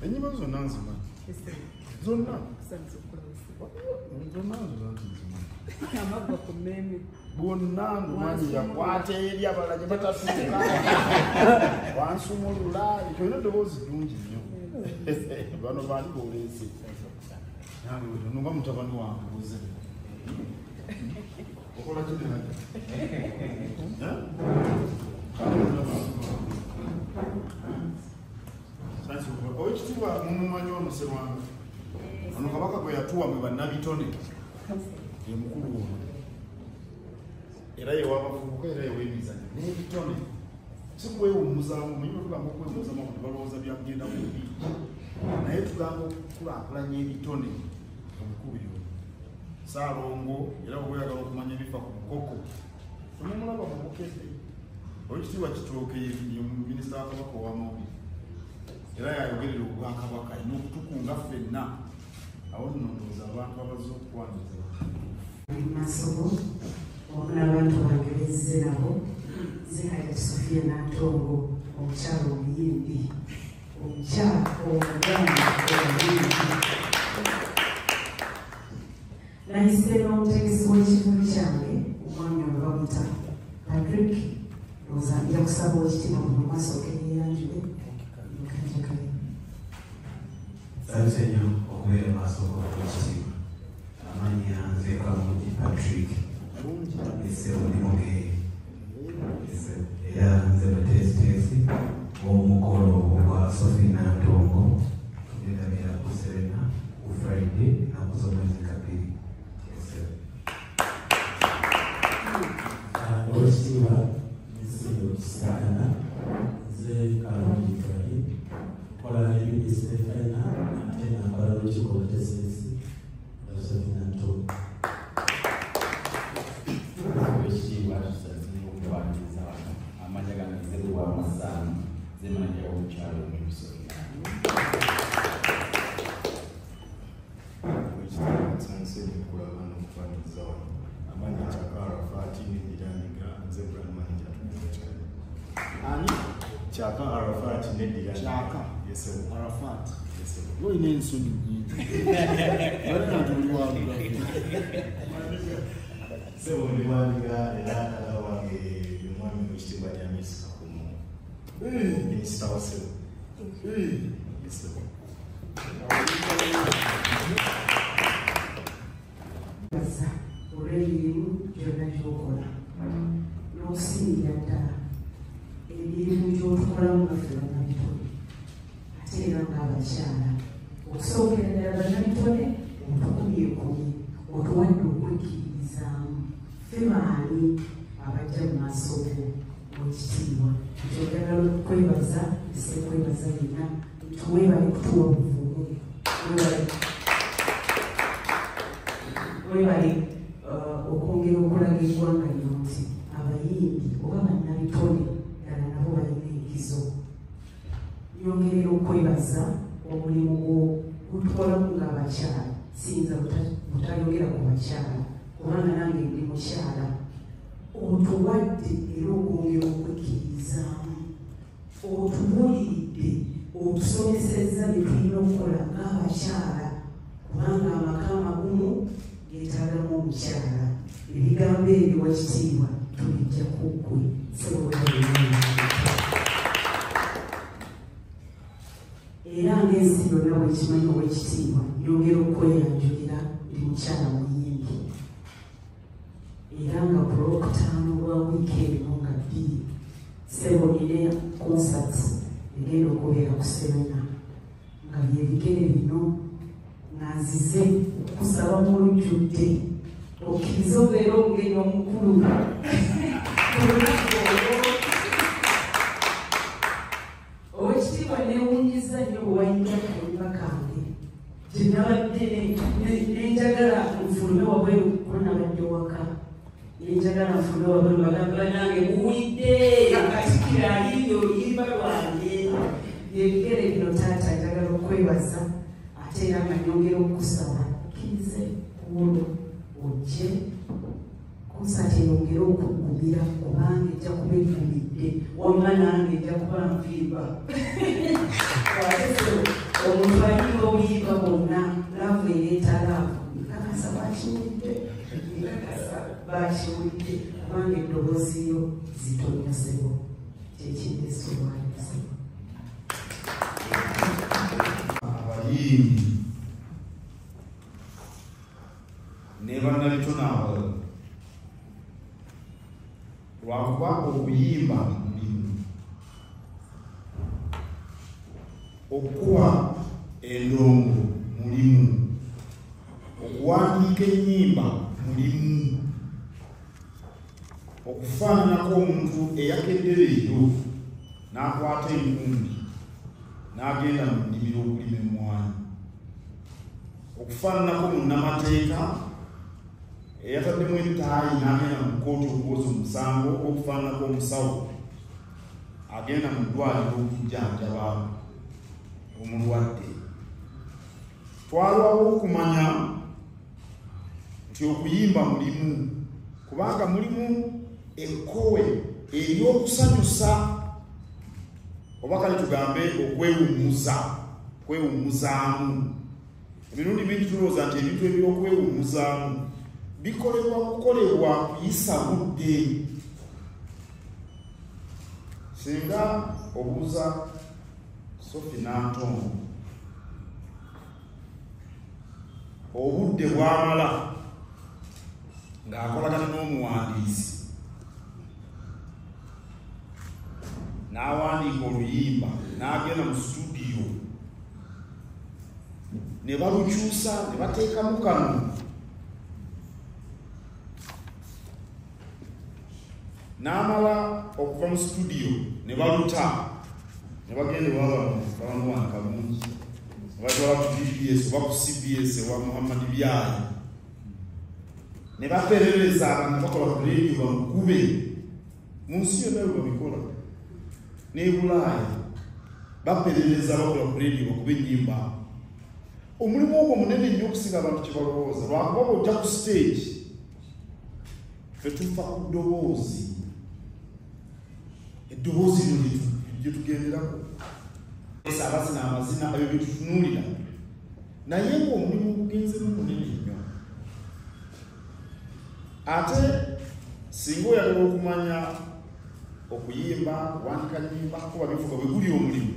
Ennyimba zonna nzimanyi. Zonna. Zonna nzimanyi. Amaggwa ku mmeeme. Bwonna ndumanyi yakwata eri abalala gye batatuuka. Wansumulula, olina eddoboozi ddungi nnyo. Bano baani b'oleese? Nange nga mutabani wange buze. Okola ki nange? Owekitiibwa mumumanyi ono Sserwanga. Ono Kabaka gwe yatuwa mwe bannabitone. Ye mukulu ono. Era ye w'abavubuka era ye w'emizannyo n'ebitone. Si kwewummuzaamu, omanyi bwe tugamba okwewummuzaamu abantu balowooza bya kugenda ku biiki. Naye tugamba okukulaakulanya ebitone omukulu y'ono. Ssaalongo era bw'oba oyagala okumanya ebifa ku bukoko, temumulaba mu Bukedde. Owekitiibwa Kitooke ye minisita wa Kabaka ow'amawulire. Era yayogerera Obwakabaka, alina okutukunga ffenna. Awo nno ndowooza abantu abazze okukwaniriza. Masobo wamu n'abantu bange bezze nabo, nze Hajati Sophia Nantongo, omukyala omuyimbi, omukyala omuganda omuyimbi. Nayise n'omutegesi w'ekivvulu kyange, omwami ono bamuyita Patrick. Ndowooza nja kusaba owekitiibwa buli omu asooke yeeyanjule. Nsanyuse nnyo okubeera mu maaso g'Oweekitiibwa. Amannya nze Kalungi Patrick. Ssebo ndi Mugeere. Era nze muteesiteesi w'omukolo ogwa Sophie Nantongo. Tugenda beera ku Serena ku Friday ennaku z'omwezi nga 2. Oweekitiibwa nsinga okusisikana, nze Kalungi Ibrahim, nkola ne UBC Terefayina ate nga nkola n'olukiiko oluteesiteesi lwa Sophie Nantongo. Oweekitiibwa tusaze okwaniriza wano. Amannya gange nze Lubwama Sam, nze maneja w'omukyala omuyimbi Sophie Nantongo. Oweekitiibwa nsanyuse nnyo okulaba n'okukwaniriza wano. Amannya Kyaka Arafat n'Eddirandiga, nze brand manager Tugenze. Ani? Kyaka Arafat n'Eddirandiga. Kyaka? Yes, sir. Arafat. Yes, sir. Olina ensonyi nnyingi. Balina nti oli wa Lugave. Ssebo ndi Wandiga era taata wange ye mwami Oweekitiibwa James Kakomo. Minisita wa Ssebo. Yes, sir. Olw'emirimu gyonna gy'okola n'okusingira ddala emirimu gy'otukolamu nga ffe bannabitone ate era ng'abakyala. Okusookera ddala bannabitone otukumyekumye, otuwadde okwekkiririzaamu. Ffe baani abajja mu maaso go Oweekitiibwa? Nti oyagala okwebaza, nse kwebaza yenna nti weebale kutuwa buvumu, weebale okwongera okulaga eggwanga lino nti abayimbi oba bannabitone ddala nabo balina enkizo. Nyongerera okwebaza omulimu gutukolamu ng'abakyala. Siyinza butayogera ku bakyala kubanga nange ndi mukyala. Otuwadde era okwongera okwekkirizaamu, otubuuliridde, otusomesezza bye tulina okukola ng'abakyala kubanga amaka amagumu geetaagamu omukyala. Ebigambo ebyo Wakitiibwa tubijja ku ggwe ssebo. Era ng'ensi yonna bwekimanyi Oweekitiibwa, nyongera okweyanjulira, ndi mukyala muyimbi era nga ku Lwokutaano lwa wiiki eno nga 2 ssebo nina concert egenda okubeera ku Serena nga byebigere bino nga nzize okusaba mu lujjudde okkirize obeere omugenyi omukulu ku lunaku olwo. Oweekitiibwa neewuunyizza nnyo bwe wayimbye akayimba kange gye nabadde nenjagala nfulume wabweru kuba nabadde waka, nenjagala nfulume wabweru bagambe bannange muwulidde Katikkiro ayimbye oluyimba lwange. Ebigere bino taata njagala okwebaza ate era nga nyongera okukusaba okkirize ku olwo ojje konsati eyongere okuggumira kubanga ejja kuba eggumidde. Wamma nange nja kuba nvimba. Omuntu ayimba obuyimba bwonna, laavu ereeta laavu. Nkakasa bakiwulidde, nkakasa bakiwulidde, kubanga eddoboozi lyo zito nnyo ssebo. Kyekindeese olwaleero ssebo. Abayimbi ne bannabitone abalala, lwakuba okuyimba mulimu, okukuba endongo mulimu, okuwandiika ennyimba mulimu, okufaananako omuntu eyakedde leero n'akwata enkumbi n'agenda mu nnimiro okulima emmwanyi, okufaananako munnamateeka eyataddemu ettaayi n'agenda mu kkooti okwoza omusango, okufaananako omusawo agenda mu ddwaliro okujjanjaba omulwadde. Twalwawo okumanya nti okuyimba mulimu, kubanga mulimu ekkowe ery'okusanyusa, oba kale tugambe okwewummuza, kwewummuzaamu. Emirundi mingi tulowooza nti ebintu eby'okwewummuzaamu bikolebwa kukolebwa kuyisa budde. Singa obuuza Sophie Nantongo obudde bwamala ng'akolagana n'omuwandiisi n'awandiika oluyimba n'agenda mu studio ne balukyusa ne bateekamu kano n'amala okuva mu studio ne baluta ne bagenda ewa Kalungi, ne batwala ku BBS oba ku CBS ewa Muhammad Byayi, ne baperereza abantu bakola ku radio bamukube. Mu nsi yonna bwe babikola, n'e Bulaaya baperereza bakola ku radio bakube ennyimba. Omulimu ogwo munene nnyo okusinga abantu kye balowooza, lwakuba bw'ojja ku stage ffe tufa ku ddoboozi, eddoboozi lino lye tugenderako, abazina amazina ebyo bye tutunuulira, naye ng'omulimu ogugenzemu munene nnyo. Ate singa oyagala okumanya okuyimba, kuwandika nnyimba, kuba bivuga bwe guli omulimu,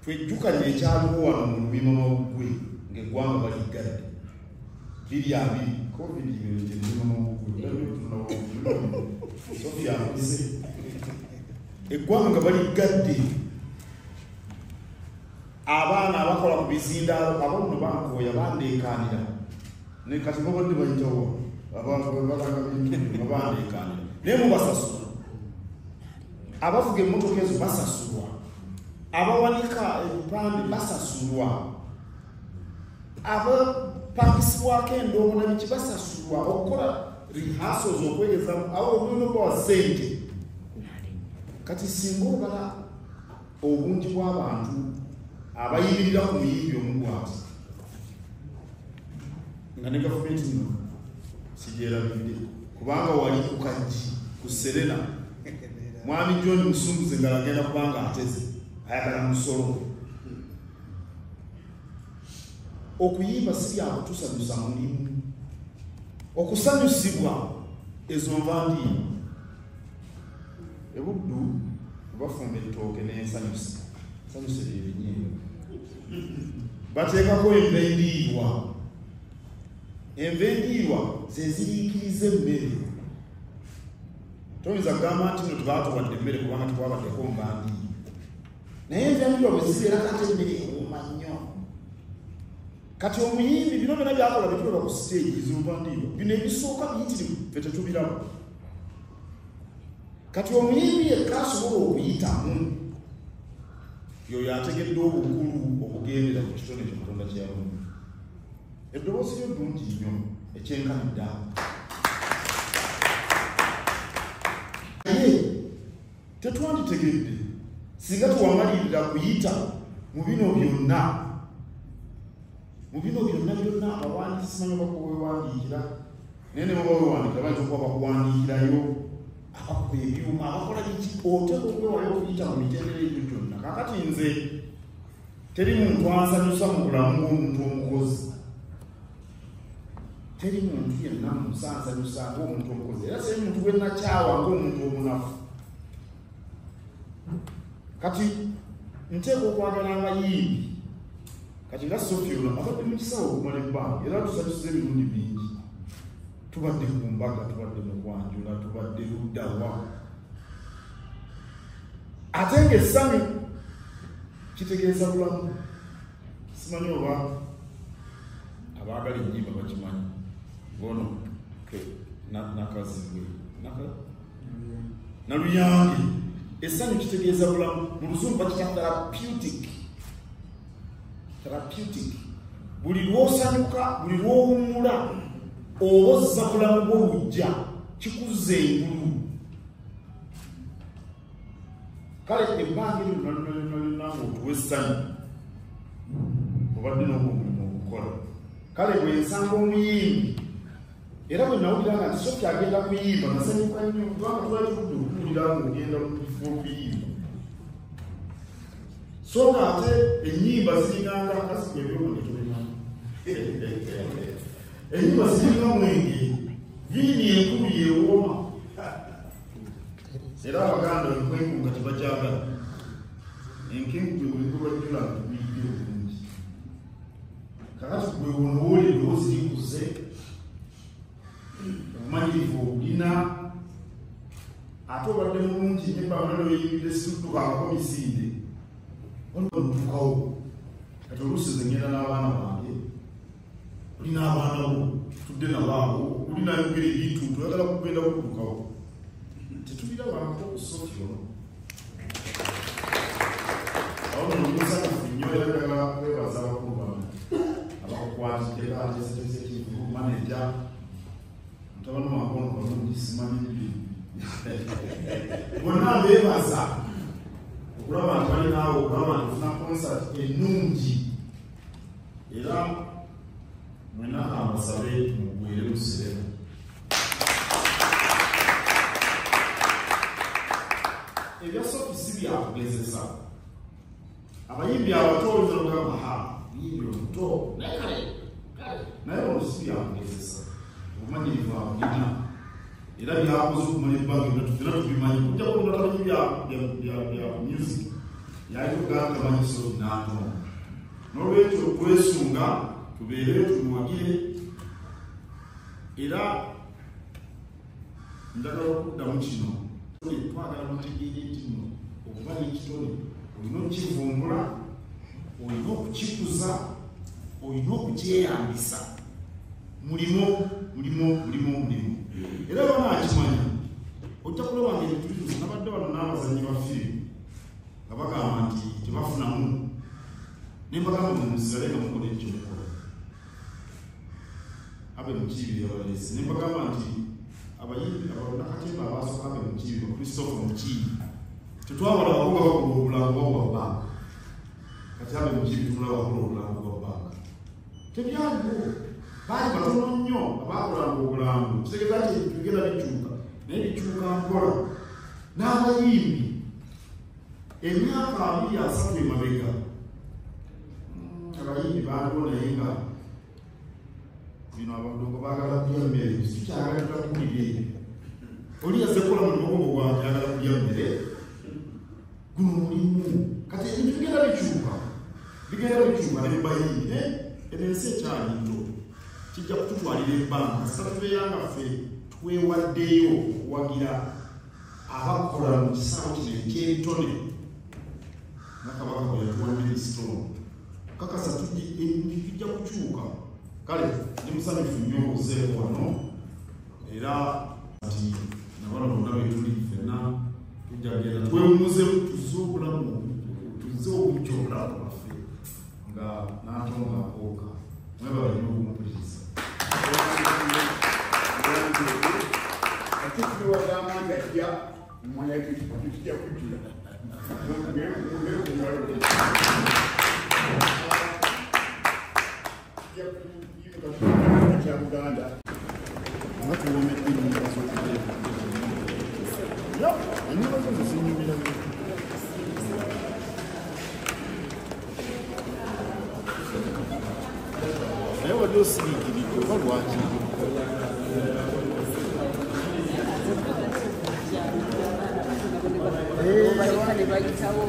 twejjukanye ekyaliwo wano mu Lubima Mawuggwe ng'eggwanga baliggadde 2020 COVID Lubima Mawuggwe Sophie akuze eggwanga nga baliggadde, abaana abakola ku bizindaalo abo nno bankooya bandeekaanira, ne kati babadde bayitawo babandeekaanira, naye mubasasula. Abavuga emmotoka ezo basasulwa, abawanika ebipande basasulwa, abapangisibwako endongo na biki basasulwa, okukola rehearsals okwegezamu abo olina okubawa ssente. Kati singa obala obungi bw'abantu abayimirira ku muyimbi omu bw'ati, nga ne gavumenti nno sigyerabidde, kubanga wali ku Kajji ku Serena, Mwami John Musunguzi nga agenda kubanga ateze ayagala musolo. Okuyimba si byakutusanyusa mulimu, okusanyusibwa ezo nva ndiirwa. Ebuddu bafumba ettooke n'ensanyusa, nsanyusa ebinyeebwa, bateekako enva endiirwa. Enva endiirwa ze ziriikiriza emmere. Toyinza kugamba nti nno tebaatuwadde emmere kubanga tetwabaddeko nva ndiirwa, naye enva endiirwa bwe zibeerako ate emmere ewooma nnyo. Kati omuyimbi bino byonna by'akola bitulaba ku stage, ezo nva ndiirwa bino ebisooka biyitirivu ffe tetubiraba. Kati omuyimbi yekka asobola okuyitamu yoyo ategedde obukulu obugendera ku kitone kya Katonda kye yamuwa. Eddoboozi lyo ddungi nnyo ekyenkanidde awo, naye tetwanditegedde singa tewamalirira kuyita mu bino byonna, mu bino byonna byonna. Abawandiisi simanyi oba kuwewandiikira, naye ne baba wewandiikira bayinza okuba bakuwandiikirayo, Abakuba ebyuma, abakola biki, oteeka okwewaayo okuyita mu mitendera egyo gyonna. Kaakati nze teri muntu ansanyusa mu bulamu ng'omuntu omukozi. Teri muntu yenna mu nsi ansanyusa ng'omuntu omukozi, era teri muntu gwe nakyawa ng'omuntu omunafu. Kati nteeka okwagala abayimbi. Kati nga Sophie ono abadde mu kisawo okumala ebbanga, era tusanyusiza emirundi mingi. Tubadde ku mbaga, tubadde mu kwanjula, tubadde luddawa. Ate ng'essanyu kitegeeza bulamu. Simanyi oba abaagala ennyimba bakimanyi. Ngono Nakazibwe Naluyange. Essanyu kitegeeza bulamu. Mu Luzungu bakiyita therapeutic. Therapeutic. Buli lw'osanyuka, buli lw'owummula, oba ozza bulamu bwo bujja, kikuzza engulu. Kale ebbanga eryo lyonna lyonna lyonna ng'otuwa essanyu, obadde n'ogwo omulimu ogukola. Kale bwe nsanga omuyimbi, era bwe nawulira nga nti Sophie agenda kuyimba, nasanyuka nnyo, kubanga twali tuludde okuwulira ng'ogenda mu bifo okuyimba. So nga ate ennyimba ziringanga akasika ebyomwenge tobimanyi. Ennyimba ziringa mwenge, viini enkulu yeewooma. Era Abaganda enkwenku nga tebagyagala. Enkenku gwe buli lwajjula nga tubiyidde obulungi. Kaakati gwe wonowola eddoboozi likuze, obumanyirivu obulina, ate obadde mulungi nnyo ebbanga lyoyimbidde situddukangako misinde. Waliwo ntuukawo. Kati oluusi nze ngenda n'abaana bange, oli n'abaana bo, tudde nabo awo, oli n'ayogera ebintu, toyagala kugenda kuddukawo. Tetubirabangako ku Sophie ono. Awo nno ndi musanyufu nnyo era njagala kwebaza abakulu bano abakukwatidde, abateeseteese ekivvulu, maneja, mutabani wange ono Kalungi, simanyi bbi. Bonna mbeebaza okulaba nti bali naawe, okulaba nti ofuna concert ennungi. Era mwenna ambasabe mugwere museremu. Ebya Sophie si byakugezesa. Abayimbi abato oyinza okugamba, ha, muyimbi omuto, naye kale, kale, naye ono si byakugezesa. Obumanyirivu abulina. Era byakoze okumala ebbanga lyonna, ffenna tubimanyi. Okuggyako omuntu atamanyi bya music, yali kugamba tamanyi Sophie n'atono. N'olwekyo kwesunga, tubeereyo tumuwagire. Era njagala okuddamu kino. Twagala mutegeere nti nno okuba n'ekitone olina okukivumbula, olina okukikuza, olina okukyeyambisa. Mulimo, mulimo, mulimo, mulimo. Era banaakimanya, ojja kulaba nga ebintu bituuse. Nabadde wano n'abazannyi ba firimu nga bagamba nti tebafunamu. Ne mbagamba mwe musigale nga mukola ekyo mukola. Abe Mukiibi yabalese. Ne mbagamba nti abayimbi abannakatemba abaasooka Abe Mukiibi, ba Christopher Mukiibi, tetwabalabako nga bakola obulango bwa bbanka. Kati Abe Mukiibi tumulaba akola obulango bwa bbanka. Tebyaliwo. Baali batono nnyo abaakolanga obulango. Kitegeeza nti ebintu bigenda bikyuka, naye bikyuka mpola. N'abayimbi emyaka 20-30 emabega, abayimbi baaliwo naye nga bino abadongo baagala kulya mmere, sikyagala kuwulira ebyo. Oli yazze kukola mulimu gwo gwange, ayagala kulya mmere, guno mulimu. Kati ebintu bigenda bikyuka, bigenda bikyuka ne bayimbi, naye ensi ekyali nto. Kijja kututwalira ebbanga kasita tubeera nga ffe twewaddeyo okuwagira abakola mu kisaawe kino eky'ebitone nga Kabaka bwe yatuwa minisita ono. Kakasa tujja kukyuka. Kale ndi musanyufu nnyo okuzeeko wano, era nti nabano bonna be tuli ffenna tujja kugenda twewummuzeemu, tuzze obulamu, tuzze obuggya obulamu bwaffe nga n'atonga akooka. Mwebale nnyo okumpuliriza. Ate tuwagamba nti ajja mumanya kijja kujjula. Kya Buganda. Nga tuwoomedde ennyimba z'okubeera. Nnyo ennyimba zo zinyumira nnyo. Naye wadde osiriikiridde oba lwaki? Baleka ne bayitawo.